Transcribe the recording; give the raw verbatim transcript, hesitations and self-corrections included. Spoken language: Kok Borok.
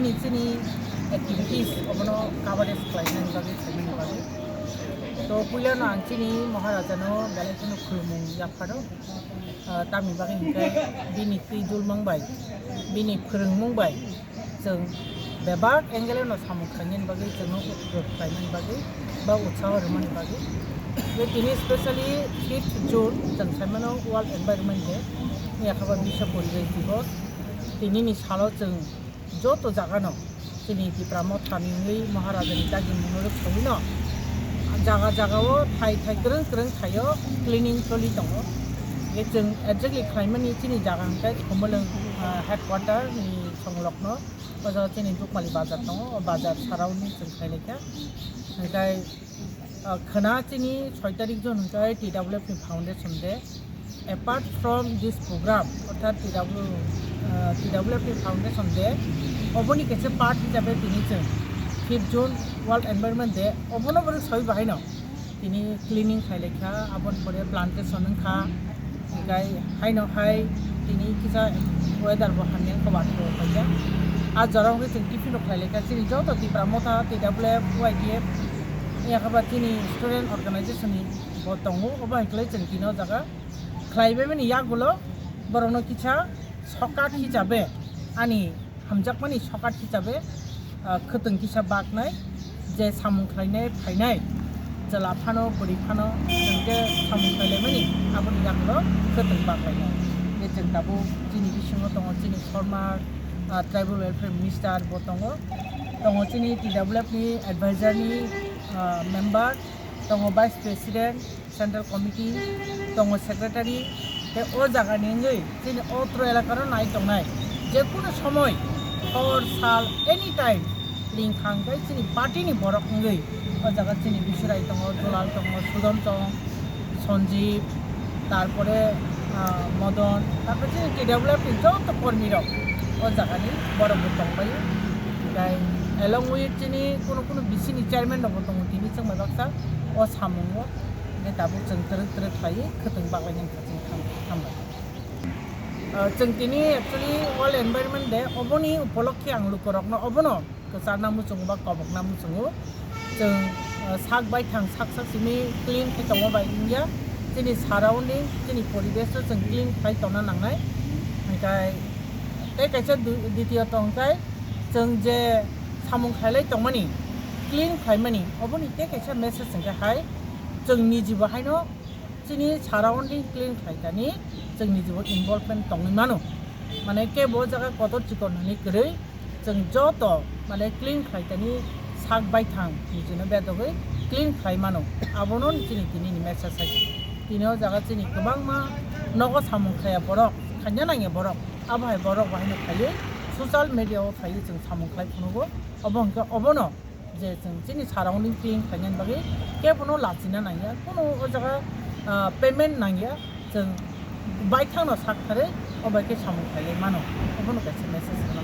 Chini, chini activities obono coverage khlainani bagwi, khlainani bagwi. To puilano ang chini Maharajano belai kheno khulumung yapharo. Ah, tamni bagwi hinkhe bini twijulmung bai, bini phwrwngmung bai chwng bebak angle-no samung khlainani bagwi, chwngno upload khlainani bagwi ba utsaho rwmani bagwi. Tei tini specially fifth June chwng saimano World Environment Day, yakha ba Biswa Poribesh Divos. Tinini salo chwng joto jagano chini Tipra Motha ni wngwi Maharajani dagi mungno rwksawi no jaga jagao thai thai kwrwng kwrwng thaio cleaning choli tongo. Ye chwng exactly khlaimani chini jaga hwnkhe Khumulwng, ah, headquarter ni songlokno o jaga chini Dukmali bazar tongo, o bazar surrounding chwng khlai laikha. Hwnkhe Ah, khwna chini soi tarik jwn hwnkhe T W F ni foundation day. Apart from this program, orthat T W, ah, T W F ni foundation day, oboni kaisa part hisabe tini chwng fifth June World Environment Day, obono borok sawi bahaino tini cleaning khlai laikha, aboni pore plantation wngkha. Hingkai haino hai tini kisa weather bo hamya wngkha, watro khaijak. A jora wngwi chwng tiffin rok khlai laikha. Chini joto Tipra Motha, T W F, Y D F, yakha ba chini student organization ni bo tongo. Obo hai khlai chwng tini o jaga khlai bai mani yagulo borokno kisa sokat hisabe ani hamjakmani sokat hisabe, ah, khwtwng kisa baknai, je samung khlainai phainai, chwla phano, bwrwi phano, hwnkhe samung khlailaimani, aboni yagulo khwtwng baklainai. Je chwng tabuk chini bisingo tongo chini former, ah, tribal welfare minister bo tongo, tongo chini T W F ni advisor ni, ah, member, tongo vice president, central committee, tongo secretary, tei o jaga ni wngwi chini o tro elaka no nai tongnai, je kunu somoi hor sal anytime ring khang khe chini party ni borok wngwi o jaga chini Bisurai tongo, Dulal tongo, Sudom tongo, Sanjeev, tarpore, ah, Modon, tarpore chini T W F ni joto kormi rok o jaga ni borok bo tongbai, tai along with chini kunu kunu bisi ni chairman rok bo tongo, tini chwng bai baksa o samung o. Hingke tabuk chwng twrwk twrwk khlaiwi khwtwng baklainani khe chwng tham-, hambai. Ah, chwng tini actually World Environment Day, oboni upolokhe ang lukurokno obono kwcharna muchungo ba kobokna muchungo. Chwng, ah, sak baithang sak sak simi clean khe tongma bai wngya. Chini surrounding, chini poribesh o chwng clean khlai tongna nangnai. Hingkai tei kaisa du-, ditiyot hingkai chwng je samung khlailai tongmani, clean khlaimani, oboni tei kaisa message hingke hai, chwng nijibo haino chini surrounding clean khlaikani, chwng nijibo involvement tongwi mano. Mane kebo o jaga kotor chikon hwnwi kwrwi, chwng joto mane clean khlaikani sak baithang nijino bedogwi clean khlai mano. Abono chini tinini message hai. Tini o jaga chini kwbangma nogo samung khaya borok, khaina nangya borok. Abo hai borok bo haino phaiwi social media o phaiwi chwng samung khlai phunugo. Obo hwnkhe obono je chwng chini surrounding clean khlainani bagwi kebono lachina nangya, kunu o jaga, ah, payment nangya, chwng baithangno sak tharwi o bai khe samung khlaiwi mano. Obono kaisa message rwna